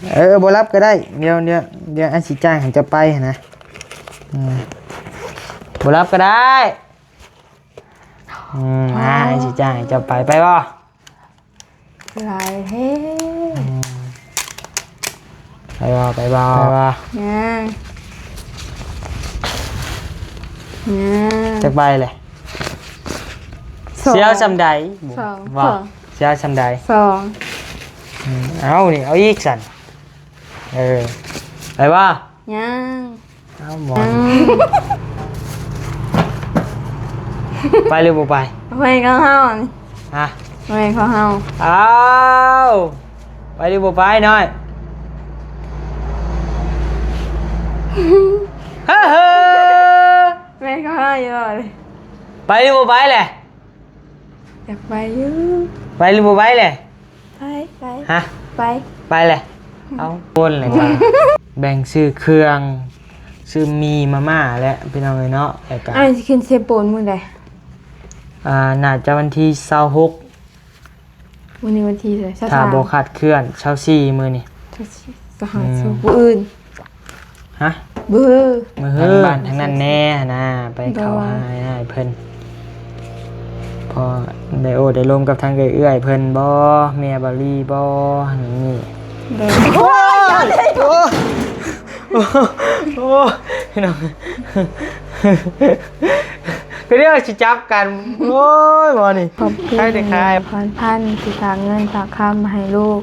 ເອີ ບໍ່ລັບກໍໄດ້ ດຽວ ດຽວ ດຽວອ້າຍຊິຈ້າງໃຫ້ເຈົ້າໄປຫັ້ນນະ. ອືມ ບໍ່ລັບກໍໄດ້. ອືມ ອ້າຍຊິຈ້າງໃຫ້ເຈົ້າໄປ ໄປບໍ່? ຫຼາຍແທ້. ອືມ ໄປບໍ່? ໄປບໍ່? ໄປບໍ່? ຍັງ ຍັງ. ຈັກໃບແຫຼະ? ສອງ. ຊິເອົາສ່ຳໃດ? ສອງ. ວ່າ ສອງ. ຊິເອົາສ່ຳໃດ? ສອງ. ອືມ ເອົານີ້ ເອົາອີກຊັ້ນ. ເອີ ໄປບໍ່? ຍັງ. ເອົາໝໍ ອືມ ໄປຫຼືບໍ່ໄປ? ໄປຂອງເຮົານີ້ ຮະ? ໄປຂອງເຮົາ. ອ້າວ ໄປຫຼືບໍ່ໄປນ້ອຍ? ເຮີ ເຮີ ໄປຂອງເຮົາຢູ່ບໍ່ນີ້? ໄປຫຼືບໍ່ໄປແຫຼະ? ຢາກໄປຢູ່. ໄປຫຼືບໍ່ໄປແຫຼະ? ໄປ ໄປ ຮະ? ໄປ ໄປແຫຼະ. ເອົາ ຄົນແຫຼະ ແບ່ງຊື້ເຄື່ອງ ຊື້ໝີ່ມາມ່າແຫຼະ ພີ່ນ້ອງເອີຍເນາະ. ແລ້ວກະ ອ້າຍຊິຂຶ້ນເຊໂປນມື້ໃດ? ອ່າ ໜ້າຈະວັນທີຊາວຫົກ. ມື້ນີ້ວັນທີເທົ່າໃດ? ຊາວສາມ. ຖ້າບໍ່ຄາດເຄື່ອນ ຊາວສີ່ມື້ນີ້. ຊາວສີ່ ຊາວຫ້າ ອືມ ມື້ອື່ນ. ຮະ? ມື້ ມື້ຮື ທາງບ້ານທາງນັ້ນແດ່ຫັ້ນນະ ໄປເຂົ້າຫາອ້າຍເພິ່ນ ພໍໄດ້ໂອ້ໄດ້ລົມກັບທາງເອື້ອຍເພິ່ນບໍ່ ແມ່ບາລີບໍ່ ນີ້. ໂດຍ. ໂອ້ຍ ໂອ້ຍ ໂອ້ຍ ພີ່ນ້ອງ ຄືດຽວຊິຈັບກັນ. ໂອ້ຍ ບໍ່ນີ້ ຂອບຄຸນ ໃຄແຕ່ຂາຍ ແມ່ພອນພັນ ທີ່ຝາກເງິນຝາກຄຳມາໃຫ້ລູກ.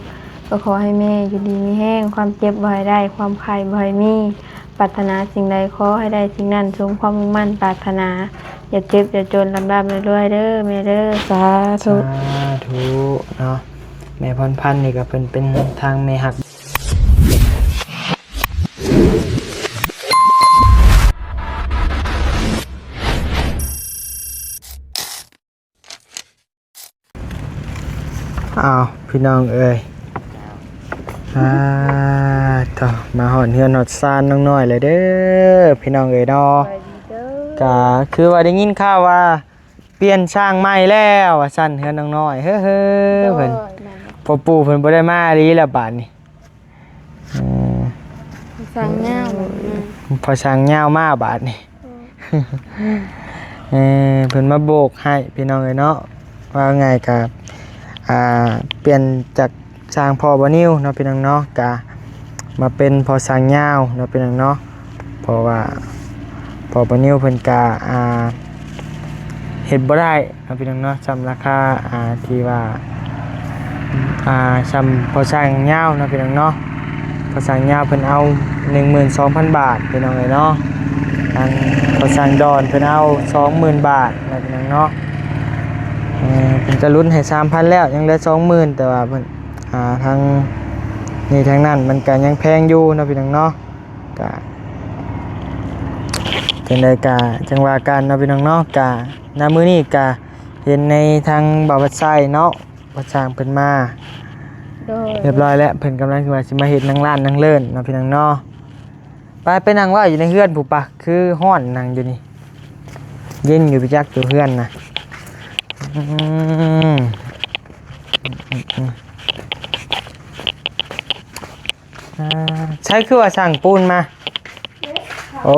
ກໍຂໍໃຫ້ແມ່ຢູ່ດີມີແຮງ, ຄວາມເຈັບບໍ່ໃຫ້ໄດ້, ຄວາມໄຂ້ບໍ່ໃຫ້ມີ, ປາດຖະໜາສິ່ງໃດຂໍໃຫ້ໄດ້ສິ່ງນັ້ນ ສົມຄວາມມຸ່ງໝັ້ນປາດຖະໜາ, ຢ່າເຈັບຢ່າຈົນ, ລ່ຳໆລວຍໆເດີແມ່ເດີ. ສາທຸ ສາທຸເນາະ. ແມ່ພອນພັນນີ້ກໍເພິ່ນເປັນທາງແມ່ຮັກ. ອ້າວ ພີ່ນ້ອງເອີຍ ອ່າ ໂທ້ ມາຮອດເຮືອນຮອດຊານນ້ອງນ້ອຍແລ້ວເດີ ພີ່ນ້ອງເອີຍເນາະ. ສະບາຍດີເດີ. ກະຄືວ່າໄດ້ຍິນຂ່າວວ່າປ່ຽນຊ່າງໃໝ່ແລ້ວວ່າຊັ້ນ ເຮືອນນ້ອງນ້ອຍ ເຮີ້ໆ ໂດຍ ເພິ່ນ ແມ່ນ ພໍ່ປູ່ເພິ່ນບໍ່ໄດ້ມາອີ່ຫຼີແລ້ວບາດນີ້. ອືມ ພໍ່ຊ່າງຍາວ ພໍ່ຊ່າງຍາວມາບາດນີ້. ເອີ ເອີ ເພິ່ນມາໂບກໃຫ້ພີ່ນ້ອງເອີຍເນາະ. ວ່າງ່າຍກະ ອ່າ ປ່ຽນຈາກຊ່າງພໍ່ບ່າວນິວເນາະ ພີ່ນ້ອງເນາະ ກະມາເປັນພໍ່ຊ່າງຍາວເນາະ ພີ່ນ້ອງເນາະ. ເພາະວ່າພໍ່ບ່າວນິວເພິ່ນກະ ອ່າ ເຮັດບໍ່ໄດ້ເນາະ ພີ່ນ້ອງເນາະ ສ່ຳລາຄາ ອ່າ ທີ່ວ່າ ອ່າ ສ່ຳພໍ່ຊ່າງຍາວເນາະ ພີ່ນ້ອງເນາະ. ພໍ່ຊ່າງຍາວເພິ່ນເອົາໜຶ່ງໝື່ນສອງພັນບາດ ພີ່ນ້ອງເອີຍເນາະ. ທາງພໍ່ຊ່າງດອນເພິ່ນເອົາສອງໝື່ນບາດເນາະ ພີ່ນ້ອງເນາະ. ເອີ ເພິ່ນກະຫຼຸດໃຫ້ສາມພັນແລ້ວ ຍັງເຫຼືອສອງໝື່ນ ແຕ່ວ່າເພິ່ນ ອ່າ ທາງນີ້ທາງນັ້ນມັນກະຍັງແພງຢູ່ເນາະ ພີ່ນ້ອງເນາະ. ກະຈັ່ງໃດກະຈັ່ງວ່າກັນເນາະ ພີ່ນ້ອງເນາະ. ກະນຳມື້ນີ້ກະເຫັນໃນທາງບ່າວວັດໄຊເນາະ ພໍ່ຊ່າງເພິ່ນມາ ໂດຍ ຮຽບຮ້ອຍແລ້ວ. ເພິ່ນກຳລັງວ່າຊິມາເຮັດນາງລ້ານນາງເລີນເນາະ ພີ່ນ້ອງເນາະ. ໄປ ໄປນັ່ງເວົ້າຢູ່ໃນເຮືອນພຸ້ນປະ ຄືຮ້ອນນັ່ງຢູ່ນີ້ ເຢັນຢູ່ໄປຈັກຢູ່ເຮືອນນະ. ອືມ ອືມ ອືມ ອືມ ອ່າ ໃສຄືວ່າຊ່າງປູນມາ? ໂອ້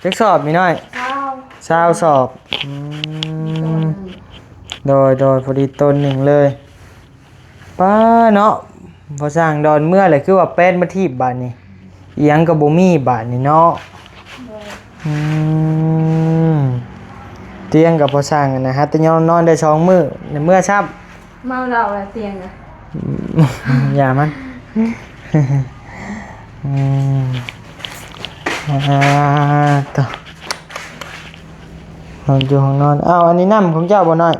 ຈັກສອບມີນ້ອຍ? ຊາວ ຊາວສອບ. ອືມ ໂດຍ ໂດຍ ພໍດີໂຕນໜຶ່ງເລີຍ. ປ້າເນາະ ພໍຊ່າງດອນເມືອແຫຼະ ຄືວ່າແປນມາຖີບບາດນີ້ ອີ່ຫຍັງກໍບໍ່ມີບາດນີ້ເນາະ. ໂດຍ ອືມ ຕຽງກໍພໍຊ່າງຫັ້ນນະ ຫາແຕ່ນອນ ນອນໄດ້ສອງມື້ ແລ້ວເມືອຊ້ຳ. ເມົາເຫຼົ້າແລ້ວຕຽງນະ ຢ່າມັນ. ອືມ ອ່າ ໂຕ ນອນຢູ່ຫ້ອງນອນ. ອ້າວ ອັນນີ້ນ້ຳຂອງເຈົ້າບໍ່ນ້ອຍ?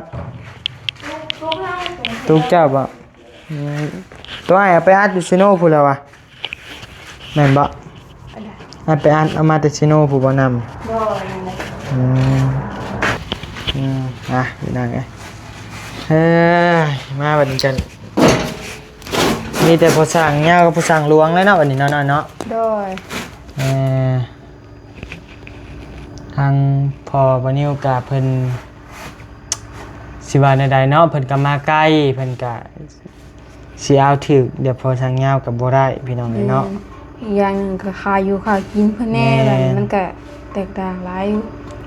ຕຸກເຈົ້າບໍ່? ອືມ ໂຕອ້າຍເອົາໄປອັດຢູ່ເຊໂນພຸ້ນແລ້ວວະ ແມ່ນບໍ່? ອັນໃດ? ອ້າຍໄປອັດເອົາມາແຕ່ເຊໂນພຸ້ນບໍ່ນ້ຳ? ບໍ່ ນັ້ນແຫຼະ. ອືມ ອືມ ອ່ະ ພີ່ນ້ອງເອີຍ ເອີ ມາບັດນີ້ກັນ ມີແຕ່ພໍ່ຊ່າງຍາວກັບພໍ່ຊ່າງຫຼວງແລ້ວເນາະ ບັດນີ້ເນາະ ນ້ອຍເນາະ. ໂດຍ ເອີ ທາງພໍ່ບ່າວນິວກະເພິ່ນ ຊິວ່າແນວໃດເນາະ ເພິ່ນກໍມາໄກ ເພິ່ນກໍ ຊິເອົາຖືກແບບພໍ່ຊ່າງຍາວກໍບໍ່ໄດ້ພີ່ນ້ອງເອີຍເນາະ. ແມ່ນ. ອີກຢ່າງໜຶ່ງກໍຄ່າຢູ່ຄ່າກິນເພິ່ນແດ່ ແມ່ນ ບັດນີ້ມັນກໍແຕກຕ່າງຫຼາຍຢູ່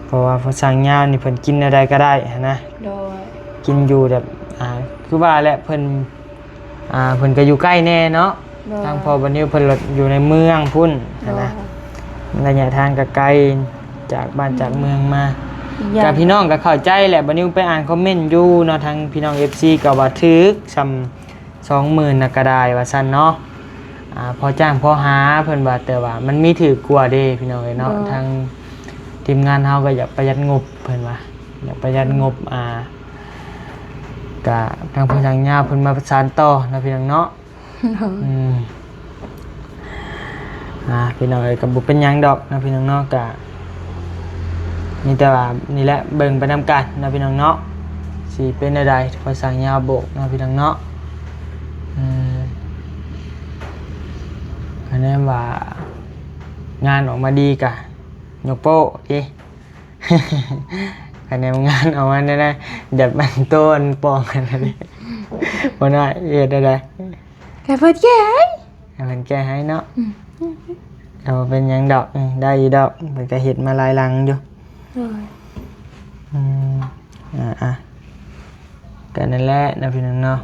ເພາະວ່າພໍ່ຊ່າງຍາວນີ້ເພິ່ນກິນແນວໃດກໍໄດ້ຫັ້ນນະ. ໂດຍ. ກິນຢູ່ແບບ ອ່າ ຄືວ່າແຫຼະ ເພິ່ນ ອ່າ ເພິ່ນກໍຢູ່ໃກ້ແດ່ເນາະ. ໂດຍ. ທາງພໍ່ບ່າວນິວເພິ່ນລະຢູ່ໃນເມືອງພຸ້ນຫັ້ນນະ. ໂດຍ. ໄລຍະທາງກໍໄກຈາກບ້ານ ອືມ ຈາກເມືອງມາ. ອີກຢ່າງ ກໍພີ່ນ້ອງກໍເຂົ້າໃຈແຫຼະ ບ່າວນິວໄປອ່ານຄອມເມັນຢູ່ເນາະ ທາງພີ່ນ້ອງເອັຟຊີກໍວ່າຖືກຊ່ຳ ສອງໝື່ນນະກະດາຍວ່າຊັ້ນເນາະ. ອ່າ ພໍຈ້າງພໍຫາເພິ່ນວ່າ ແຕ່ວ່າມັນມີຖືກກວ່າເດ້ພີ່ນ້ອງເອີຍເນາະ. ໂດຍ. ທາງທີມງານເຮົາກໍຢາກປະຢັດງົບເພິ່ນວ່າ ຢາກປະຢັດງົບ. ໂດຍ. ອ່າ ກະທາງຜູ້ຊ່າງຍາວເພິ່ນມາປະສານຕໍ່ເນາະພີ່ນ້ອງເນາະ. ໂດຍ. ອືມ ອ່າ ພີ່ນ້ອງເອີຍ ກໍບໍ່ເປັນຫຍັງດອກເນາະພີ່ນ້ອງເນາະ. ກະມີແຕ່ວ່ານີ້ແຫຼະ ເບິ່ງໄປນຳກັນເນາະພີ່ນ້ອງເນາະ ຊິເປັນແນວໃດ ພໍຊ່າງຍາວໂບກເນາະພີ່ນ້ອງເນາະ. ອືມ ຄະແນນວ່າງານອອກມາດີກະຍົກໂປ້ເດ້. ຄະແນນງານອອກມາແນວໃດ ແບບມັນໂຕນປ່ອງຫັ້ນນະ ບໍ່ນ້ອຍເຮັດແນວໃດ ກະເພິ່ນແກ້ໃຫ້ ໃຫ້ເພິ່ນແກ້ໃຫ້ເນາະ. ອືມ ກໍບໍ່ເປັນຫຍັງດອກ ອືມ ໄດ້ຢູ່ດອກ ເພິ່ນກໍເຮັດມາຫຼາຍຫຼັງຢູ່. ໂດຍ. ອືມ ອ່າໆ ກໍນັ້ນແຫຼະເນາະພີ່ນ້ອງເນາະ.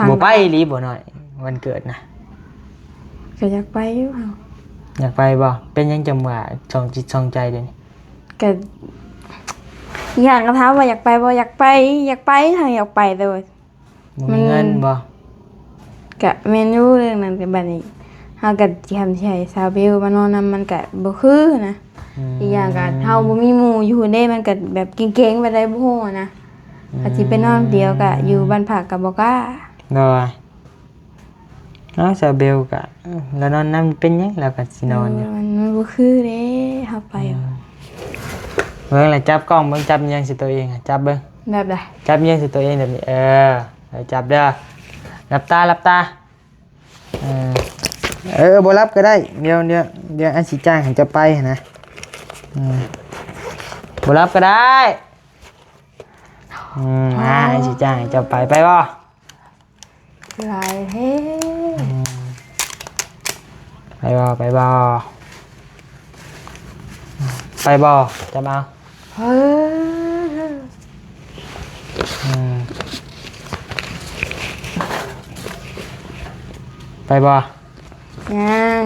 ບໍ່ໄປອີ່ຫຼີບໍ່ນ້ອຍ ວັນເກີດນະ? ກໍຢາກໄປຢູ່ເຮົາ. ຢາກໄປບໍ່? ເປັນຫຍັງຈັ່ງວ່າຊ່ອງຈິດຊ່ອງໃຈເດ? ກໍ ອີກຢ່າງກໍຖາມວ່າຢາກໄປບໍ່? ຢາກໄປ ຢາກໄປ ທັງຢາກໄປ ແຕ່ວ່າ ບໍ່ມີເງິນບໍ່? ກະແມ່ນຢູ່ເລື່ອງນັ້ນ ແຕ່ບັດນີ້ເຮົາກໍຊິ ຄັນຊິໃຫ້ສາວເບວມານອນນຳ ມັນກະບໍ່ຄືນະ. ອືມ ອີກຢ່າງກະເຮົາບໍ່ມີໝູ່ຢູ່ເດ້ ມັນກະແບບເກງໆ ໄປໄດ້ບໍ່ຮູ້ນະ. ອືມ ຄັນຊິໄປນອນດຽວກະຢູ່ບ້ານພັກກະບໍ່ກ້າ. ໂດຍ. ເອົາ ສາວເບວກະ ລາວນອນນຳເປັນຫຍັງ ລາວກະຊິນອນຢູ່. ເອີ ມັນ ມັນບໍ່ຄືເດ້ ເຮົາໄປ. ອືມ ເບິ່ງລະ ຈັບກ້ອງເບິ່ງ ຈັບຫຍັງໃສ່ຕົວເອງ ຈັບເບິ່ງ ແບບໃດ? ຈັບຫຍັງໃສ່ຕົວເອງແບບນີ້ ເອີ ຈັບເດີ ຫຼັບຕາ ຫຼັບຕາ. ເອີ ເອີ ບໍ່ຫຼັບກໍໄດ້ ດຽວ ດຽວ ດຽວອ້າຍຊິຈ້າງໃຫ້ເຈົ້າໄປຫັ້ນນະ. ອືມ ບໍ່ຫຼັບກໍໄດ້. ອືມ ອ້າຍຊິຈ້າງໃຫ້ເຈົ້າໄປ ໄປບໍ່? ຫຼາຍແທ້. ອືມ ໄປບໍ່ ໄປບໍ່ ໄປບໍ່? ຈຳເອົາ. ເອີ ອືມ ໄປບໍ່? ຍັງ.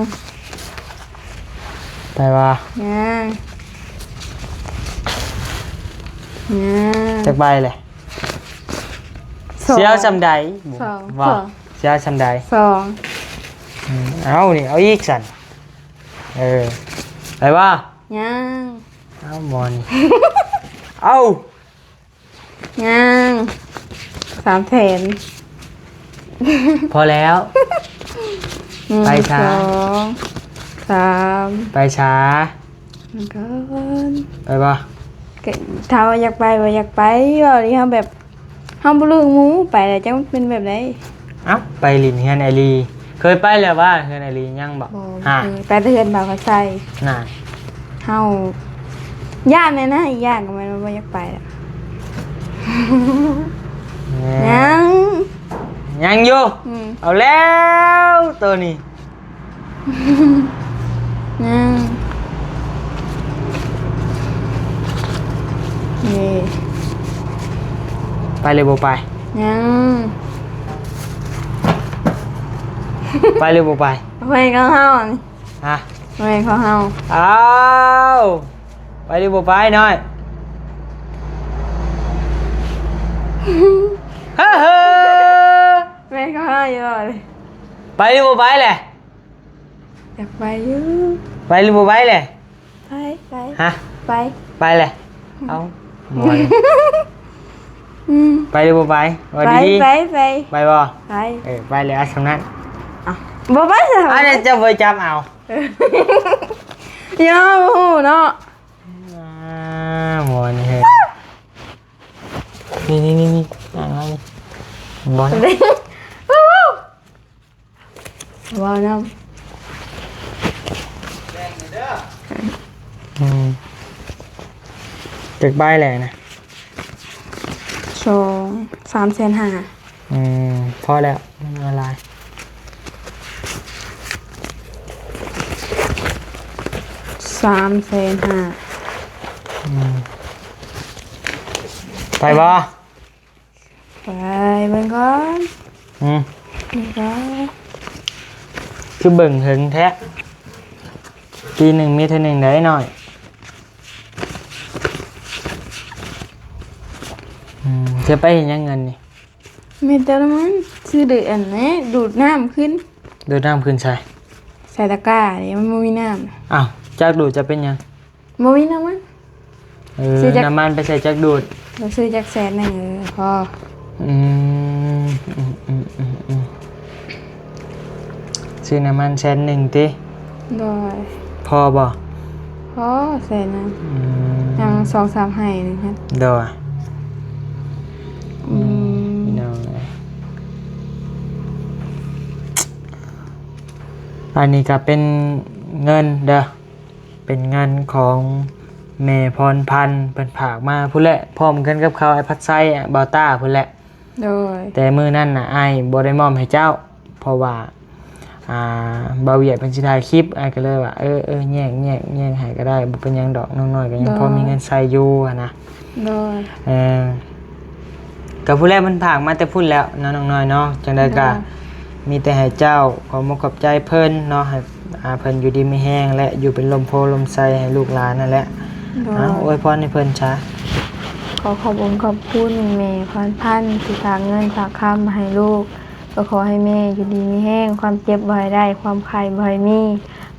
ໄປບໍ່? ຍັງ ຍັງ. ຈັກໃບແຫຼະ? ສອງ. ຊິເອົາສ່ຳໃດ? ສອງ ບໍ່ ສອງ. ຊິເອົາສ່ຳໃດ? ສອງ. ອືມ ເອົານີ້ ເອົາອີກຊັ້ນ. ເອີ ໄປບໍ່? ຍັງ. ເອົາໝໍນີ້ ເອົາ. ຍັງ ສາມແສນ. ພໍແລ້ວ. ໜຶ່ງ ໄປຊາ ສອງ ສາມ. ໄປຊາ ກ່ອນ. ໄປບໍ່? ກໍຖາມວ່າຢາກໄປບໍ່? ຢາກໄປ. ເວົ້າດີ ເຮົາແບບ ເຮົາບໍ່ເລືອກໝູ່ ໄປແລ້ວຈັກມັນເປັນແບບໃດ. ເອົ້າ ໄປຫຼິ້ນເຮືອນໄອລີ ເຄີຍໄປແລ້ວຫວາ? ເຮືອນໄອລີຍັງບໍ່? ບໍ່ ຫາ ບໍ່ເຄີຍ ໄປແຕ່ເຮືອນບ່າວພາໄຊ. ນະ ເຮົາຢ້ານແນ່ນະ ຢ້ານກໍແມ່ນວ່າບໍ່ຢາກໄປລະ. ແມ່ນ ຍັງ ຍັງຢູ່. ອືມ ເອົາແລ້ວໂຕນີ້. ຍັງ ນີ້ ໄປຫຼືບໍ່ໄປ? ຍັງ. ໄປຫຼືບໍ່ໄປ? ໄປຂອງເຮົານີ້. ຮະ? ໄປຂອງເຮົາ. ອ້າວ ໄປຫຼືບໍ່ໄປນ້ອຍ? ເຮີ ເຮີ ໄປຂອງເຮົາຢູ່ບໍ່? ໄປຫຼືບໍ່ໄປແຫຼະ? ຢາກໄປຢູ່. ໄປຫຼືບໍ່ໄປແຫຼະ? ໄປ ໄປ. ຮະ? ໄປ ໄປແຫຼະ. ອືມ ເອົາ ໝໍນີ້ ອືມ ໄປຫຼືບໍ່ໄປ? ເວົ້າດີໆ ໄປ ໄປ ໄປບໍ່? ໄປ. ເອີ ໄປແລ້ວ ເອົາສ່ຳນັ້ນ. ເອົ້າ ບໍ່ໄປຊະ. ອັນນັ້ນເຈົ້າບໍ່ຈັບເອົາ. ເອີ ຢ່າເວົ້າເນາະ. ອ່າ ໝໍນີ້ເຮີຍ. ນີ້ໆໆ ນີ້ ອ່າ ນີ້ ບໍ່ ເວົ້ານຳ. ອືມ ຈັກໃບແຫຼະນະ? ສອງ ສາມແສນຫ້າ. ອືມ ພໍແລ້ວ ມັນເອົາຫຼາຍ ສາມແສນຫ້າ ອືມ ໄປບໍ່? ໄປເບິ່ງກ່ອນ ອືມ ເບິ່ງກ່ອນ ຄືເບິ່ງເຖິງແທ້ ປີໜຶ່ງມີເທື່ອໜຶ່ງໄດ໋ນ້ອຍ. ອືມ ຈະໄປເຮັດຫຍັງເງິນນີ້? ມີແຕ່ນ້ຳມັນ ຊື້ເດີອັນແຫຼະ ດູດນ້ຳຂຶ້ນ ດູດນ້ຳຂຶ້ນໃສ? ໃສ່ຕະກ້າເດ້ ມັນບໍ່ມີນ້ຳ. ອ້າວ ຈັກດູດຈະເປັນຫຍັງ? ບໍ່ມີນ້ຳມັນ ເອີ ຊື້ຈັກ ນ້ຳມັນໄປໃສ່ຈັກດູດ? ເອີ ຊື້ຈັກແສນໜຶ່ງ ເອີ ພໍ ອືມ ອືມ ຊື້ນ້ຳມັນແສນໜຶ່ງຕິ? ໂດຍ ພໍບໍ່? ພໍແສນໜຶ່ງ ອືມ ຍັງສອງສາມໄຮ່ນີ້ຫັ້ນ ໂດຍ ອືມ ພີ່ນ້ອງເອີຍ ອັນນີ້ກໍເປັນເງິນເດີ ເປັນເງິນຂອງແມ່ພອນພັນ ເພິ່ນຝາກມາພຸ້ນແຫຼະ ພ້ອມກັນກັບເຂົ້າອ້າຍພັດໄຊ ບ່າວຕ້າພຸ້ນແຫຼະ ໂດຍ ແຕ່ມື້ນັ້ນນະ ອ້າຍບໍ່ໄດ້ມອບໃຫ້ເຈົ້າ ເພາະວ່າ ອ່າ ບ່າວວຽດເພິ່ນຊິຖ່າຍຄລິບ ອ້າຍກໍເລີຍວ່າ ເອີ ເອີ ແຍກ ແຍກ ແຍກໃຫ້ກໍໄດ້ ບໍ່ເປັນຫຍັງດອກ ນ້ອງນ້ອຍກໍຍັງ ໂດຍ ພໍມີເງິນໃຊ້ຢູ່ຫັ້ນນະ ໂດຍ ເອີ ກໍພຸ້ນແຫຼະ ເພິ່ນຝາກມາແຕ່ພຸ້ນແລ້ວເນາະ ນ້ອງນ້ອຍເນາະ ຈັ່ງໃດກໍ ໂດຍ ມີແຕ່ໃຫ້ເຈົ້າຂອບມົກຂອບໃຈເພິ່ນເນາະ ໃຫ້ ອ່າ ເພິ່ນຢູ່ດີມີແຮງ ແລະ ຢູ່ເປັນຮົ່ມໂພຮົ່ມໄຊໃຫ້ລູກຫຼານນັ້ນແຫຼະ ໂດຍ ເອົາ ອວຍພອນໃຫ້ເພິ່ນຊະ. ຂໍຂອບອົງຂອບຄຸນແມ່ພອນພັນທີ່ຝາກເງິນຝາກຄຳມາໃຫ້ລູກ ກໍຂໍໃຫ້ແມ່ຢູ່ດີມີແຮງ ຄວາມເຈັບບໍ່ໃຫ້ໄດ້ ຄວາມໄຂ້ບໍ່ໃຫ້ມີ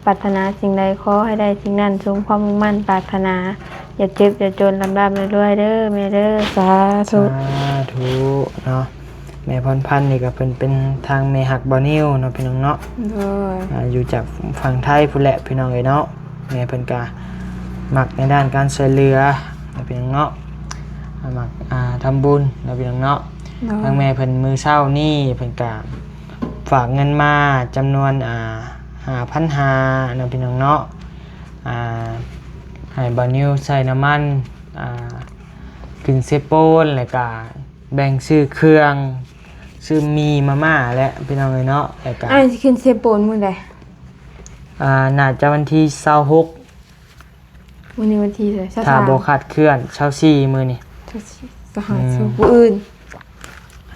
ປາດຖະໜາສິ່ງໃດຂໍໃຫ້ໄດ້ສິ່ງນັ້ນ ສົມຄວາມມຸ່ງໝັ້ນປາດຖະໜາ ຢ່າເຈັບຢ່າຈົນ ລ່ຳໆລວຍໆເດີແມ່ເດີ ສາທຸ ສາທຸເນາະ. ແມ່ພອນພັນນີ້ກໍເພິ່ນເປັນທາງແມ່ຮັກບ່າວນິວເນາະ ພີ່ນ້ອງເນາະ ໂດຍ ອ່າ ຢູ່ຈາກຝັ່ງໄທພຸ້ນແຫຼະ ພີ່ນ້ອງເອີຍເນາະ. ແມ່ເພິ່ນກະມັກໃນດ້ານການຊ່ວຍເຫຼືອເນາະ ພີ່ນ້ອງເນາະ ມັກ ອ່າ ທຳບຸນເນາະ ພີ່ນ້ອງເນາະ ໂດຍ ທາງແມ່ເພິ່ນມື້ເຊົ້ານີ້ເພິ່ນກະຝາກເງິນມາຈຳນວນ ອ່າ ຫ້າພັນຫ້າເນາະ ພີ່ນ້ອງເນາະ ອ່າ ໃຫ້ບ່າວນິວໃສ່ນ້ຳມັນ ອ່າ ຂຶ້ນເຊໂປນ ແລ້ວກະແບ່ງຊື້ເຄື່ອງ ຊື້ໝີ່ມາມ່າແຫຼະ ພີ່ນ້ອງເອີຍເນາະ ແລ້ວກະ ອ້າຍຊິຂຶ້ນເຊໂປນມື້ໃດ? ອ່າ ໜ້າຈະວັນທີຊາວຫົກ ມື້ນີ້ວັນທີເທົ່າໃດ? ຊາວສາມ ຖ້າບໍ່ຄາດເຄື່ອນ ຊາວສີ່ມື້ນີ້ ຊາວສີ່ ຊາວຫ້າ ອືມ ຊາວຫົກ ມື້ອື່ນ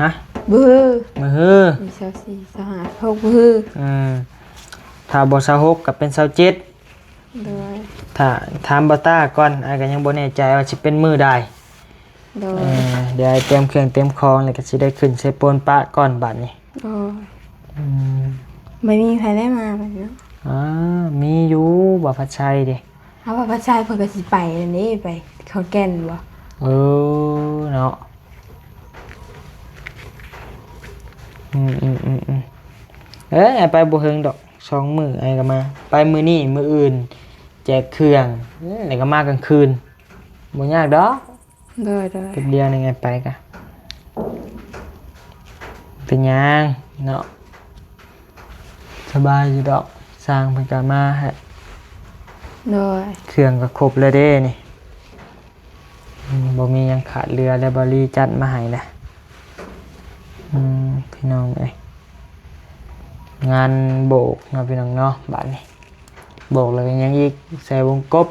ຮະ? ມື້ຮື ມື້ຮື ຊາວສີ່ ຊາວຫ້າ ຊາວຫົກ ມື້ຮື ອືມ ຖ້າບໍ່ຊາວຫົກກໍເປັນຊາວເຈັດ ໂດຍ ຖ້າຖາມບ່າວຕ້າກ່ອນ ອ້າຍກໍຍັງບໍ່ແນ່ໃຈວ່າຊິເປັນມື້ໃດ ໂດຍ ເອີ ດຽວອ້າຍຕຽມເຄື່ອງຕຽມຂອງ ແລ້ວກໍຊິໄດ້ຂຶ້ນເຊໂປນປະກ່ອນບາດນີ້ ໂດຍ ອືມ ບໍ່ມີໃຜໄດ້ມາບັດນີ້ເນາະ ອ່າ ມີຢູ່ ບ່າວພັດໄຊເດ້ ອ້າວ ບ່າວພັດໄຊເພິ່ນກໍຊິໄປນັ້ນເດ້ ໄປຂອນແກ່ນບໍ່? ເອີ ເນາະ ອືມໆໆໆ ເອີ ໄປບໍ່ເຖິງດອກ ສອງມື້ອ້າຍກໍມາ ໄປມື້ນີ້ ມື້ອື່ນແຈກເຄື່ອງ ແລ້ວກໍມາກາງຄືນ ບໍ່ຍາກດອກ ໂດຍໆ ແປັບດຽວໜຶ່ງອ້າຍໄປກະ ເປັນຫຍັງເນາະ ສະບາຍຢູ່ດອກ ຊ່າງເພິ່ນກະມາໃຫ້ ໂດຍ ເຄື່ອງກໍຄົບແລ້ວເດ້ນີ້ ອືມ ບໍ່ມີຫຍັງຂາດເຫຼືອແລ້ວ ບ່າວລີຈັດມາໃຫ້ນະ ອືມ ພີ່ນ້ອງເອີຍ ງານໂບກເນາະ ພີ່ນ້ອງເນາະ ບາດນີ້ ໂບກແລ້ວກໍຫຍັງອີກ ໃສ່ວົງກົບ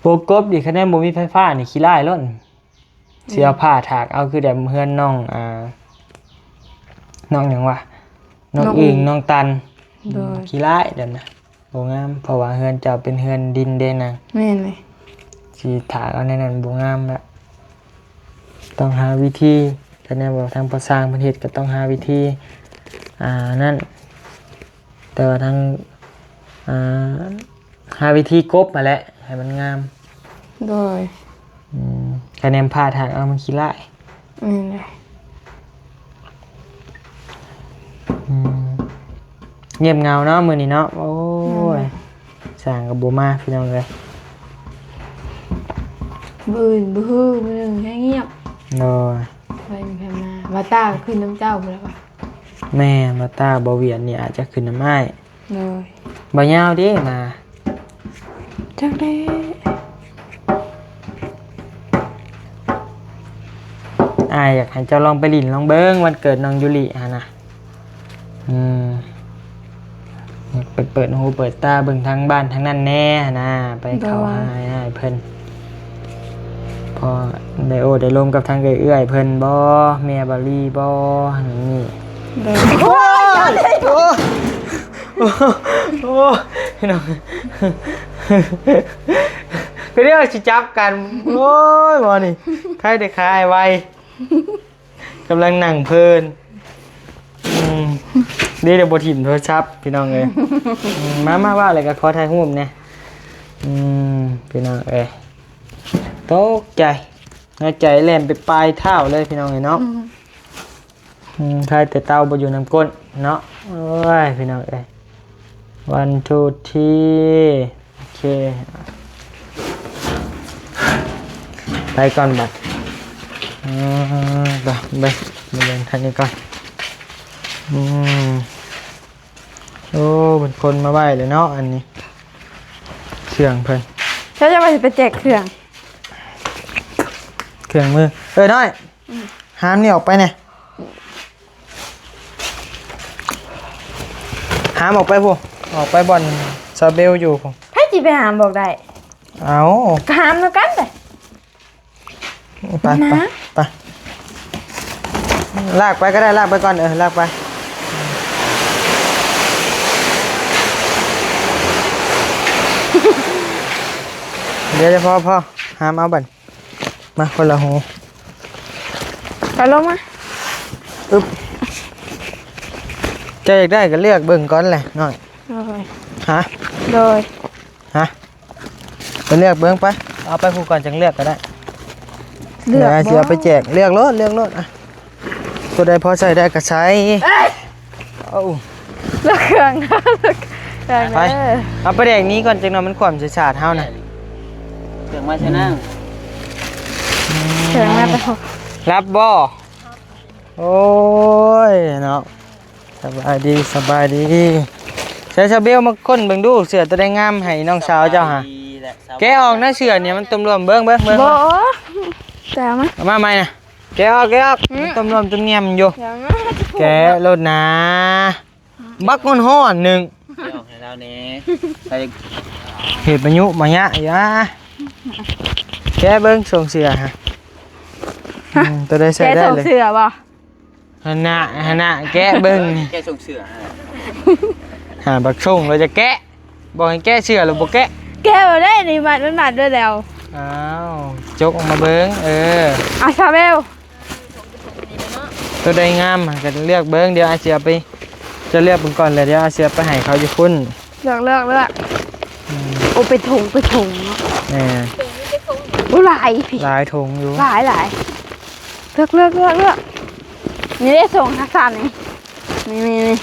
ວົງກົບນີ້ ຄັນແມ່ນບໍ່ມີໄຟຟ້ານີ້ ຂີ້ລ້າຍໂລດ ຊິເອົາຜ້າຖາກເອົາ ຄືແບບເຮືອນນ້ອງ ອ່າ ນ້ອງຫຍັງວະ ນ້ອງອຶ່ງ ນ້ອງຕັນ ໂດຍ ອືມ ຂີ້ລ້າຍແບບນັ້ນ ບໍ່ງາມ ເພາະວ່າເຮືອນເຈົ້າເປັນເຮືອນດິນເດ້ນາງ ແມ່ນເລີຍ ຊິຖາກເອົາແນວນັ້ນບໍ່ງາມລະ ຕ້ອງຫາວິທີ ຄັນແມ່ນວ່າທາງພໍ່ຊ່າງເພິ່ນເຮັດກໍຕ້ອງຫາວິທີ ອ່າ ນັ້ນ ແຕ່ວ່າທາງ ອ່າ ຫາວິທີກົບຫັ້ນແຫຼະໃຫ້ມັນງາມ ໂດຍ ອືມ ຄະແນນພາທາງເອົາມັນຂີ້ລ້າຍ ແມ່ນແຫຼະ ອືມ ງຽບເຫງົາເນາະມື້ນີ້ເນາະ ໂອ້ຍ ແມ່ນແຫຼະ ຊ່າງກໍບໍ່ມາ ພີ່ນ້ອງເອີຍ ມື້ອື່ນບໍ່ຮື ມື້ໜຶ່ງແຮງງຽບ ໂດຍ ໄປມີໃຜມາ ວ່າຕາກໍຂຶ້ນນຳເຈົ້າພຸ້ນແຫຼະວະ ແມ່ນ ວ່າຕາ ບ່າວວຽນນີ້ອາດຈະຂຶ້ນນຳອ້າຍ ໂດຍ ບ່າວຍາວເດ້ມາ ຈັກແດ່ ເ ອ້າຍຢາກໃຫ້ເຈົ້າລອງໄປຫຼິ້ນລອງເບິ່ງ ວັນເກີດນ້ອງຢູລິຫັ້ນນະ. ອືມ ຢາກໄປເປີດຫູເປີດຕາເບິ່ງທາງບ້ານທາງນັ້ນແດ່ຫັ້ນນະ ໄປເຂົ້າ ໂດຍ ຫາອ້າຍເພິ່ນ ພໍໄດ້ໂອ້ໄດ້ລົມກັບທາງເອື້ອຍໆເພິ່ນບໍ່ ແມ່ບາລີບໍ່ ອັນນີ້. ໂດຍ ໂອ້ຍ ໂອ້ຍ ໂອ້ຍ ພີ່ນ້ອງ ກໍດຽວຊິຈັບກັນ. ໂອ້ຍ ບໍ່ນີ້ ໃຜໄດ້ຂາຍໄວ ກຳລັງນັ່ງເພີນ. ອືມ ດີແຕ່ບໍ່ຖິ້ມໂທລະສັບ ພີ່ນ້ອງເອີຍ. ອືມ ມາ ມາ ວ່າແລ້ວກໍຂໍຖ່າຍຮູບແດ່. ອືມ ພີ່ນ້ອງເອີຍ ຕົກໃຈ ຫົວໃຈແລ່ນໄປປາຍເທົ້າເລີຍ ພີ່ນ້ອງເອີຍເນາະ. ອືມ ອືມ ຂາຍແຕ່ເຕົາບໍ່ຢູ່ນຳກົ້ນເນາະ. ໂອ້ຍ ພີ່ນ້ອງເອີຍ ວັນທູທີ ໂອເຄ ໄປກ່ອນບັດ. ອືມ ໄປ ໄປ ໄປເບິ່ງທາງນີ້ກ່ອນ. ອືມ ໂອ້ ເພິ່ນຂົນມາໄວ້ແລ້ວເນາະ ອັນນີ້ ເຄື່ອງເພິ່ນ. ເຈົ້າຈະວ່າຊິໄປແຈກເຄື່ອງ ເຄື່ອງມື. ເອີ ນ້ອຍ ອືມ ຫາມນີ້ອອກໄປແດ່. ຫາມອອກໄປພຸ້ນ ອອກໄປບ່ອນຊາເບວຢູ່ພຸ້ນ. ໃຜຊິໄປຫາມບອກໄດ້? ເອົ້າ ກໍຫາມນຳກັນເດ້. ໄປ ໄປ ນະ ໄປ ລາກໄປກໍໄດ້ ລາກໄປກ່ອນ. ເອີ ລາກໄປ ດຽວ ພໍ ພໍ ຫາມເອົາບັດ. ມາຄົນລະຫູ ໄປລົງມາ. ອຶບ ເຈົ້າຢາກໄດ້ກໍເລືອກເບິ່ງກ່ອນແຫຼະນ້ອຍ. ໂດຍ ຮະ ໂດຍ ຮະ ໄປເລືອກເບິ່ງໄປ. ເອົາໄປຜູ້ກ່ອນຈັ່ງເລືອກກໍໄດ້. ເລືອກ ດຽວຊິເອົາໄປແຈກ. ເລືອກໂລດ ເລືອກໂລດ. ອະ ຕົວໃດພໍໃຊ້ໄດ້ກໍໃຊ້. ເອີຍ ເອົາ ເລືອກເຄື່ອງ ເລືອກເຄື່ອງ. ໄປ ເດີ ເອົາປາແດກໜີກ່ອນ ຈັກໜ່ອຍມັນຂວ້ຳໃສ່ສາດເຮົານະ. ເຄື່ອງມາໃສ່ນາງ. ອືມ ເຄື່ອງມາແຕ່ ລັບບໍ່? ໂອ້ຍເນາະ ສະບາຍດີ ສະບາຍດີ. ໃສ່ສາວເບວມາຄົ້ນເບິ່ງດູ ເສື້ອຕົວໃດງາມໃຫ້ນ້ອງສາວເຈົ້າຫາ. ສະບາຍດີແຫຼະ ສະບາຍ ແກະອອກນະ ເສື້ອນີ້ມັນຕົມລວມ. ເບິ່ງ ເບິ່ງ ເບິ່ງ ບໍ່ ແກະອອກມາ ເອົາມາໃໝ່ນະ. ແກະອອກ ແກະອອກ. ອືມ ມັນຕົມລວມຕົມງຽມຢູ່. ແກະໂລດນາ. ບັກຮ້ອນໆໜຶ່ງ ແກະອອກໃຫ້ລາວແດ່. ໃສ່ ເຮັດມາຍຸມາຍະຢູ່. ແກະເບິ່ງ ສົ່ງເສື້ອຫະ. ອືມ ຕົວໃດໃສ່ໄດ້ເລີຍ ແກະສົ່ງເສື້ອບໍ່? ຫັ້ນນະ ຫັ້ນນະ ແກະເບິ່ງນີ້ ແກະສົ່ງເສື້ອ. ຫາ ບັກສົ່ງລະຈະແກະ ບອກໃຫ້ແກະເສື້ອລະບໍ່ແກະ. ແກະບໍ່ໄດ້ນີ້ ມັດ ມັນມັດໄວ້ແລ້ວ. ອ້າວ ຈົກອອກມາເບິ່ງ. ເອີ ອາ ຊາເບວ ຕົວໃດງາມຫາກໍເລືອກເບິ່ງ. ດຽວອ້າຍຊິເອົາໄປ ເຈົ້າເລືອກເບິ່ງກ່ອນ ແລ້ວດຽວອ້າຍຊິເອົາໄປໃຫ້ເຂົາຢູ່ພຸ້ນ. ເລືອກ ເລືອກ ເລືອກ. ອືມ ໂອ້ ເປັນຖົງ ເປັນຖົງເນາະ. ແມ່ນ ໂອ້ ຫຼາຍ ຫຼາຍຖົງຢູ່ ຫຼາຍ ຫຼາຍ. ເລືອກ ເລືອກ ເລືອກ ເລືອກ. ນີ້ເດ້ ສົ່ງທັກສານນີ້ ນີ້ ນີ້ ນີ້.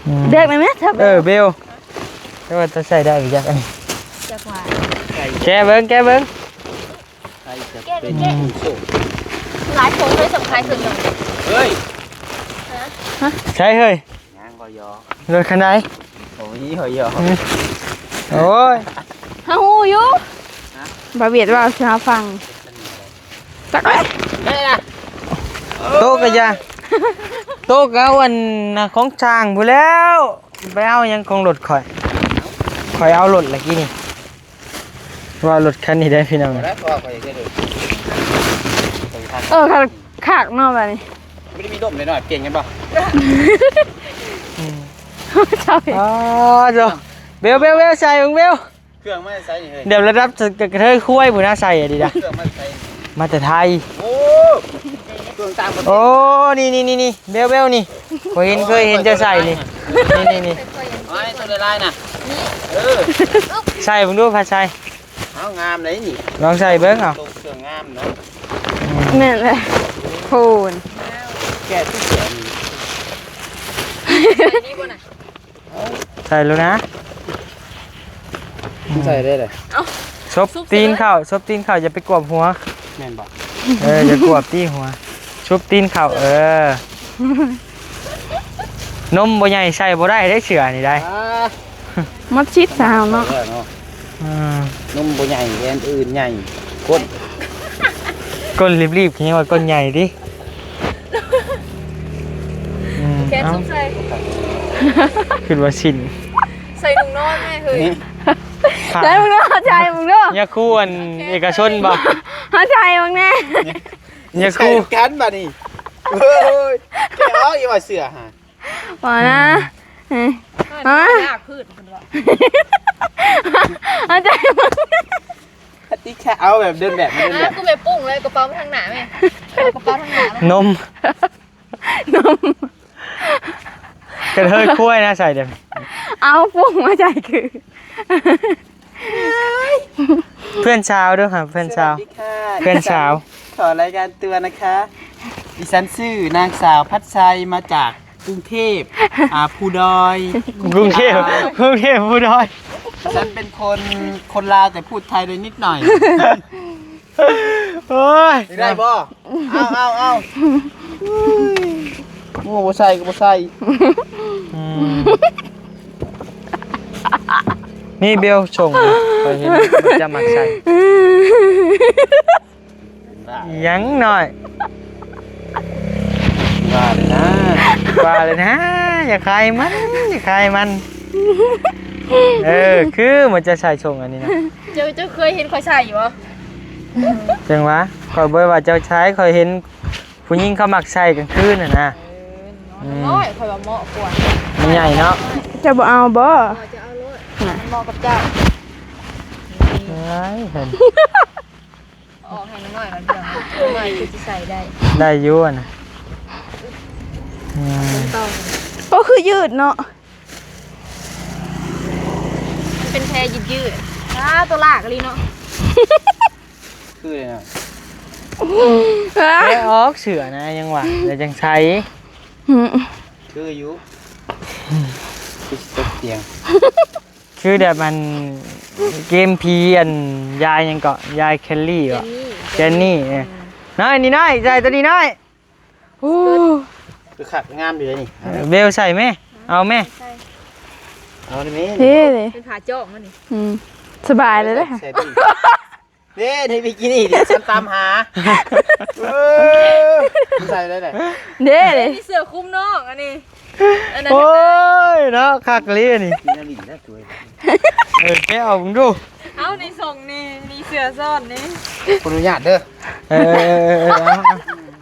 ອືມ ເລືອກໄດ້ໄໝ? ເອີ ເບວ ແຕ່ວ່າຈະໃສ່ໄດ້ບໍ່ຈັກອັນນີ້. ຈັກວ່າ ແກະເບິ່ງ ແກະເບິ່ງ. ໃສ່ຈະເປັນ ແກະ ແກະ ໂອ້ ຫຼາຍຖົງເລີຍ ສົ່ງຂາຍເຄື່ອງ. ເຮີ້ຍ ຮະ ໃສ່ເຮີ້ຍ ຍັງບໍ່ຢອກ ລົດຄັນໃດ? ໂອ້ຍ ບໍ່ຢອກ. ໂອ້ຍ ເຮົາຮູ້ຢູ່ ຮະ ບ່າວຫວຽດເວົ້າໃຫ້ເຮົາຟັງ. ຈັກ ໄດ້ລະ ໂຕະກະຢ່າ ໂຕະກະເອົາອັນນະ ຂອງຊ່າງພຸ້ນແລ້ວ ໄປເອົາຫຍັງຂອງລົດຂ້ອຍ ຂ້ອຍເອົາລົດລະກີ້ນີ້. ວ່າລົດຄັນນີ້ໄດ້ພີ່ນ້ອງ ບໍ່ໄດ້ ເພາະວ່າຂ້ອຍຢາກໄດ້ລົດ ເອີ ຄັກເນາະ ບາດນີ້ ບໍ່ໄດ້ມີລົມເລີຍເນາະ ເກັ່ງກັນບໍ່? ອືມ ໃສ່ ອໍ ໂທ້ ເບວ ເບວ ເບວ ໃສ່ເບິ່ງ ເບວ. ເຄື່ອງມາແຕ່ໃສນີ້ເຮີ້ຍ? ດຽວລະດັບກະເທີຍຄວາຍພຸ້ນນະ ໃສ່ອັນນີ້ນະ ເຄື່ອງມາແຕ່ໃສ? ມາແຕ່ໄທ. ໂອ້ ເຄື່ອງຕ່າງປະເທດ. ໂອ້ ນີ້ໆໆໆ ເບວໆນີ້ ຂ້ອຍເຫັນ ເຄີຍເຫັນເຈົ້າໃສ່ນີ້ ນີ້ໆໆ ເອົາໃຫ້ໂຕຫຼາຍໆນະ ເອີ ໃສ່ເບິ່ງດູ ພາໃສ່. ເອົາ ງາມເດ້ນີ້ ລອງໃສ່ເບິ່ງເອົາ ເຄື່ອງງາມເນາະ. ແມ່ນແຫຼະ ໂພນ ແກະຕິເສື້ອນີ້ ໃສ່ໂລດນະ ໃສ່ໄດ້ເລີຍ. ເອົ້າ ສົບຕີນເຂົ້າ ສົບຕີນເຂົ້າ ຢ່າໄປກວບຫົວ. ແມ່ນບໍ່? ເອີ ຢ່າກວບຕີຫົວ ຊຸບຕີນເຂົ້າ. ເອີ ນົມບໍ່ໃຫຍ່ໃສ່ບໍ່ໄດ້ເດ້ ເສື້ອນີ້ໄດ໋. ອ່າ ໝົດສິດສາວເນາະ. ອືມ ນົມບໍ່ໃຫຍ່ ແອັນອື່ນໃຫຍ່ ກົ້ນ ກົ້ນລີບໆ ຄືຫຍັງວ່າກົ້ນໃຫຍ່ຕິ. ອືມ ແຄນ ເອົ້າ ຊຸບໃສ່ ຄິດວ່າຊິນ ໃສ່ໜຸ່ງນອນແມ່ເຮີ້ຍ. ໃສ່ມຶງເດີ ໃສ່ມຶງເດີ. ຍາຄູອັນເອກະຊົນບໍ່? ເຮົາໃສ່ເບິ່ງແດ່. ຍາ ຍາຄູ ໃສ່ກັນບາດນີ້. ໂອ້ຍ ແກະອອກອີກວ່າເສື້ອຫາ ບໍ່ນະ. ອືມ ເອີ ຮະ ຢາກພືດເພິ່ນວ່າ ເອົາໃຈ ເອົາແບບເດີນແບບ ເດີນແບບ. ອ້າວ ຄືແມ່ປຸ້ງເລີຍ ກະເປົາມາທາງໜ້າແມ່ ເອົາກະເປົາທາງໜ້າ. ນົມ ນົມ ກະເທີຍຄວາຍນະ ໃສ່ເດີ. ເອົາປຸ້ງມາໃສ່ຄື ເພື່ອນສາວເດີ ຫາເພື່ອນສາວ. ສະຫວັດດີຄ່ະ ເພື່ອນສາວ. ຂໍລາຍງານຕົວນະຄະ ດິສັນຊື່ນາງສາວພັດໄຊ ມາຈາກກຸງເທບ ອ່າ ພູດອຍ. ກຸງເທບ ອ່າ ກຸງເທບພູດອຍ. ດິສັນເປັນຄົນ ຄົນລາວ ແຕ່ພູດໄທໄດ້ນິດໜ້ອຍ. ໂອ້ຍ ຢາກໄດ້ບໍ່? ເອົາ ເອົາ ເອົາ. ໂອ້ ບໍ່ໃສ່ກະບໍ່ໃສ່. ອືມ ນີ້ເບວສົ່ງ ຂ້ອຍເຫັນມັນຈະມັກໃສ່. ຫຍັງນ້ອຍ ວ່າເລີຍນະ ວ່າເລີຍນະ. ຢ່າຂາຍມັນ ຢ່າຂາຍມັນ. ເອີ ຄືມັນຈະໃສ່ສົ່ງອັນນີ້ນະ. ເຈົ້າ ເຈົ້າເຄີຍເຫັນຂ້ອຍໃສ່ຢູ່ບໍ່? ຈັ່ງຫວາ ຂ້ອຍບໍ່ໄດ້ວ່າເຈົ້າໃສ່ ຂ້ອຍເຫັນຜູ້ຍິງເຂົາມັກໃສ່ກາງຄືນຫັ້ນນະ. ເອີ ອືມ ນ້ອຍ ຂ້ອຍວ່າເໝາະກວ່າ ມັນໃຫຍ່ເນາະ. ເຈົ້າບໍ່ເອົາບໍ່? ເຈົ້າເອົາໂລດ ມັນເໝາະກັບເຈົ້າ. ເອີຍ ເພິ່ນ ອອກໃຫ້ນ້ອຍໆ ມັນເປັນນ້ອຍ ຄືຊິໃສ່ໄດ້ ໄດ້ຢູ່ຫັ້ນນະ. ອືມ ໂອ້ ຄືຍືດເນາະ ມັນເປັນແພຍືດໆ. ອ້າ ໂຕລາກອີ່ຫຼີເນາະ ຄືເລີຍນະ. ແກະອອກເສື້ອນະ ຍັງວ່າ ແລ້ວຈັ່ງໃສ່. ອືມ ຄືຢູ່ ຄືຊິຕົກຕຽງ. ຄືແບບອັນເກມຜີອັນຍາຍຫຍັງເກາະ ຍາຍແຄນນີ້ເບາະ ແຄນນີ້ ເອີ ອືມ ນ້ອຍນີ້ນ້ອຍ ໃສ່ໂຕນີ້ນ້ອຍ. ໂອ້ ຄືຄັກງາມຢູ່ເດ້ນີ້. ເອີ ເບວໃສ່ແມ່ ເອົາແມ່ ໃສ່ ເອົານີ້ແມ່ ເອີ ເປັນຜ້າຈ້ອງມັນນີ້. ອືມ ສະບາຍເລີຍເດ້ ໃສ່ ເດ້ ໃນບິກິນີ້ເດ້ ສັນຕາມຫາ. ເອີ ໃສ່ໄດ້ແຫຼະ ເດ້ ເດ້ ມີເສື້ອຄຸມນອກອັນນີ້ ອັນນັ້ນ. ໂອ້ຍເນາະ ຄັກອີ່ຫຼີອັນນີ້. ກິນອີ່ຫຼີນະ ເອີ ແກະອອກເບິ່ງດູ. ເອົາ ນີ້ສົ່ງນີ້ ມີເສື້ອຊ້ອນນີ້. ຂໍອະນຸຍາດເດີ. ເອີ ເອີ ເອີ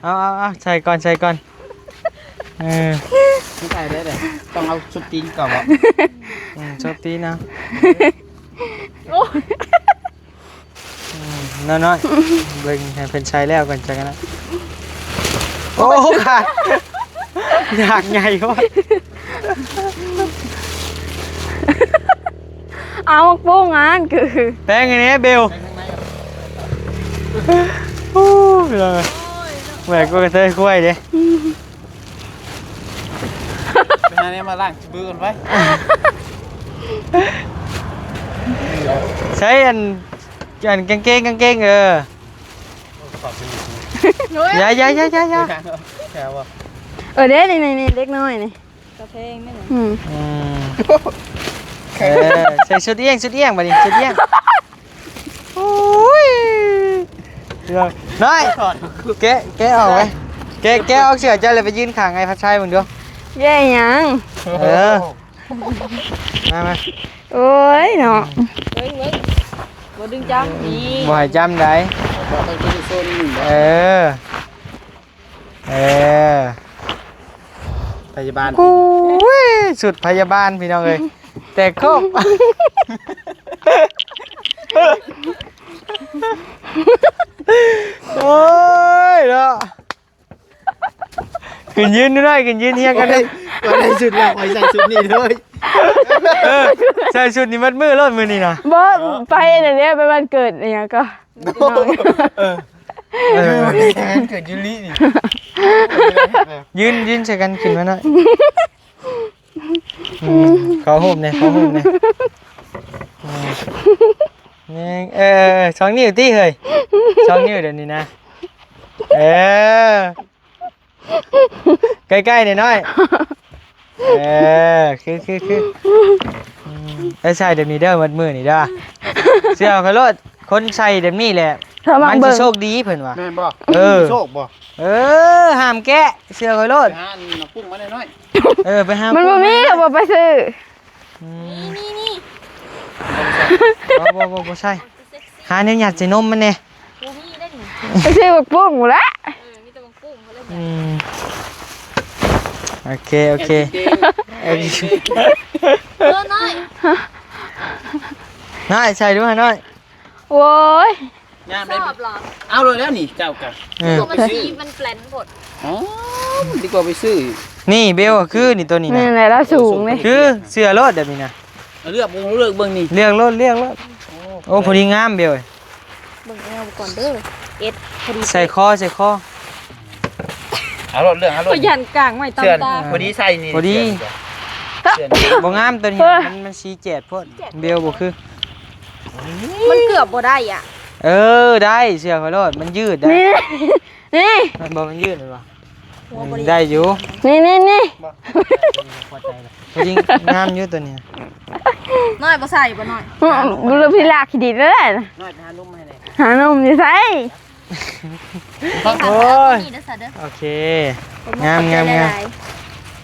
ເອີ ເອົາ ເອົາ ເອົາ ໃສ່ກ່ອນ ໃສ່ກ່ອນ. ເອີ ໃສ່ໄດ້ເດ້ ຕ້ອງເອົາຊຸດຕີນກ່ອນບໍ່? ອືມ ຊຸດຕີນເອົາ. ໂອ້ຍ ອືມ ນ້ອຍໆ ເບິ່ງໃຫ້ເພິ່ນໃສ່ແລ້ວກ່ອນຈັ່ງນັ້ນນະ. ໂອ້ ຂາດ ຢາກໃຫຍ່ໂພດ. ເອົາປຸ້ງອັນຄື ແປງອັນນີ້ເບວ. ໂອ້ ພີ່ນ້ອງເອີຍ ແຫວກກວ່າກະເທີຍຄວາຍເດ້. ໄປຫາແນວມາລ້າງມືກ່ອນໄປ. ໃສ່ອັນ ອັນກາງເກງ ກາງເກງ ເອີ. ຢ່າ ຢ່າ ຢ່າ ຢ່າ ຢ່າ ເອີ ເດ້ ນີ້ ນີ້ ນີ້ ເດັກນ້ອຍນີ້ ກາແຟແມ່ນຫຍັງ? ອືມ ອືມ ເອີ ໃສ່ຊຸດອຽງ ຊຸດອຽງ ບາດນີ້ຊຸດອຽງ. ໂອ້ຍ ນ້ອຍ ແກະ ແກະອອກໄວ້ ແກະ ແກະອອກເສື້ອເຈົ້າ ແລ້ວໄປຢືນຂ້າງອ້າຍພັດໄຊເບິ່ງດູ. ແກະຫຍັງ? ເອີ ມາ ມາ ໂອ້ຍເນາະ ເບິ່ງ ເບິ່ງ ບໍ່ດຶງຈ້ຳນີ້ ບໍ່ໃຫ້ຈ້ຳໃດ. ເອີ ເອີ ພະຍາບານ ໂອ້ຍ ຊຸດພະຍາບານພີ່ນ້ອງເອີຍ ແຕກໂຄກ. ໂອ້ຍເນາະ ຂຶ້ນຢືນດູໜ້ອຍ ຂຶ້ນຢືນຮຽງກັນເດີ. ຂ້ອຍໃສ່ຊຸດແລ້ວ ຂ້ອຍໃສ່ຊຸດນີ້ເລີຍ. ເອີ ໃສ່ຊຸດນີ້ໝົດມື້ໂລດມື້ນີ້ນະ. ບໍ່ ໄປອັນນັ້ນເດ້ ໄປວັນເກີດອີຫຍັງກໍ ເອີ ເອີ ວັນເກີດຢູລິນີ້. ຢືນ ຢືນໃສ່ກັນ ຂຶ້ນມາໜ້ອຍ. ອືມ ຂໍຮູບແດ່ ຂໍຮູບແດ່. ອືມ ໜຶ່ງ ເອີ ສອງນິ້ວຕິເຮີ້ຍ ສອງນິ້ວດຽວນີ້ນະ. ເອີ ໃກ້ໆ ໜ້ອຍໆ. ເອີ ຄື ຄື ຄື ອືມ ເອີ ໃສ່ແບບນີ້ເດີ ໝົດມື້ນີ້ເດີ. ເຊື່ອຂ້ອຍໂລດ ຄົນໃສ່ແບບນີ້ແຫຼະ ຖ້າມັກ ມັນຊິ ເບິ່ງ ໂຊກດີເພິ່ນວ່າ ແມ່ນບໍ່? ເອີ ໂຊກບໍ່? ເອີ ຫ້າມແກະ ເຊື່ອຂ້ອຍໂລດ ໄປຫາອັນນ້ຳປຸ້ງມາໜ້ອຍໆ ເອີ ໄປຫາ ມັນບໍ່ມີ ເຂົາບໍ່ໄປຊື້ ອືມ ນີ້ໆໆ ບໍ່ ບໍ່ ບໍ່ ບໍ່ໃສ່ ຫາແນວຫຍັດໃສ່ນົມມັນແດ່ ບໍ່ມີໄດ້ນີ້ ໄປຊື້ບັກປຸ້ງພຸ້ນລະ ເອີ ມີແຕ່ບັກປຸ້ງພຸ້ນລະ ອືມ ໂອເຄ ໂອເຄ ເອີ ນ້ອຍ ນ້ອຍ ໃສ່ດູຫານ້ອຍ ໂອ້ຍ ງາມເດ້ ຊອບເຫຼືອ ເອົາໂລດແລ້ວນີ້ເຈົ້າກະ ເອີ ດີກວ່າໄປຊື້ ມັນແປນໂພດ ອໍ ມັນດີກວ່າໄປຊື້ ນີ້ເບວ ຄືນີ້ໂຕນີ້ນະ ແມ່ນແຫຼະ ລາວສູງເດ້ ຄືເສື້ອໂລດແບບນີ້ນະ ເລືອກເບິ່ງ ເລືອກເບິ່ງນີ້ ເລືອກໂລດ ເລືອກໂລດ ໂອ້ ໂອ້ ພໍດີງາມເບວ ເບິ່ງແອວກ່ອນເດີ ເອັດ ພໍດີ ໃສ່ຄໍ ໃສ່ຄໍ ເອົາໂລດ ເລືອກເອົາໂລດ ຂ້ອຍຢ້ານກາງໄວ້ຕາມຕາ ເສື້ອນີ້ ພໍດີໃສ່ນີ້ ພໍດີ ເສື້ອນີ້ ເສື້ອນີ້ ບໍ່ງາມໂຕນີ້ ເອີ ມັນ ມັນສີແຈດໂພດ ເບວບໍ່ຄື ມັນເກືອບບໍ່ໄດ້ອະ ເອີ ໄດ້ ເຊື່ອຂ້ອຍໂລດ ມັນຍືດໄດ້ ນີ້ ນີ້ ມັນບໍ່ ມັນຍືດແມ່ນບໍ່? ໂອ້ ອືມ ບໍ່ໄດ້ ໄດ້ຢູ່ ນີ້ ນີ້ ນີ້ ພໍດີງາມຢູ່ໂຕນີ້ ນ້ອຍບໍ່ໃສ່ບໍ່ນ້ອຍ ອືມ ບໍ່ເລີຍ ພີ່ລາກຂີ້ດິນເລີຍ ນ້ອຍໄປຫານົມໃຫ້ແດ່ ຫານົມຢູ່ໃສ? ໂອ້ຍ ນີ້ເດີ ໂອເຄ ງາມ ງາມ ງາມ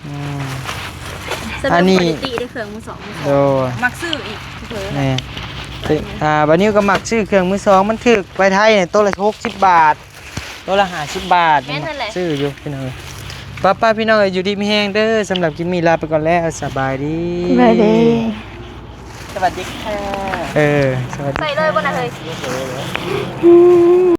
ອືມ ອັນນີ້ ສະເໜີ ຄວາລິຕີເດ້ ເຄື່ອງມືສອງ ໂດຍ ມັກຊື້ອີກ ແມ່ນ ອ່າ ບາດນີ້ກໍມັກຊື້ເຄື່ອງມືສອງ ມັນຖືກ ໄປໄທນີ້ໂຕລະຫົກສິບບາດ ໂຕລະຫ້າສິບບາດ ແມ່ນນັ້ນແຫຼະ ຊື້ຢູ່ພີ່ນ້ອງເອີຍ ປ້າໆ ພີ່ນ້ອງເອີຍ ຢູ່ດີມີແຮງເດີ ສຳລັບຄລິບນີ້ລາໄປກ່ອນແລ້ວ ສະບາຍດີ ສະບາຍດີ ສະຫວັດດີຄ່ະ ເອີ ສະຫວັດດີ ໃສ່ເລີຍບໍ່ນະເຮີ້ຍ?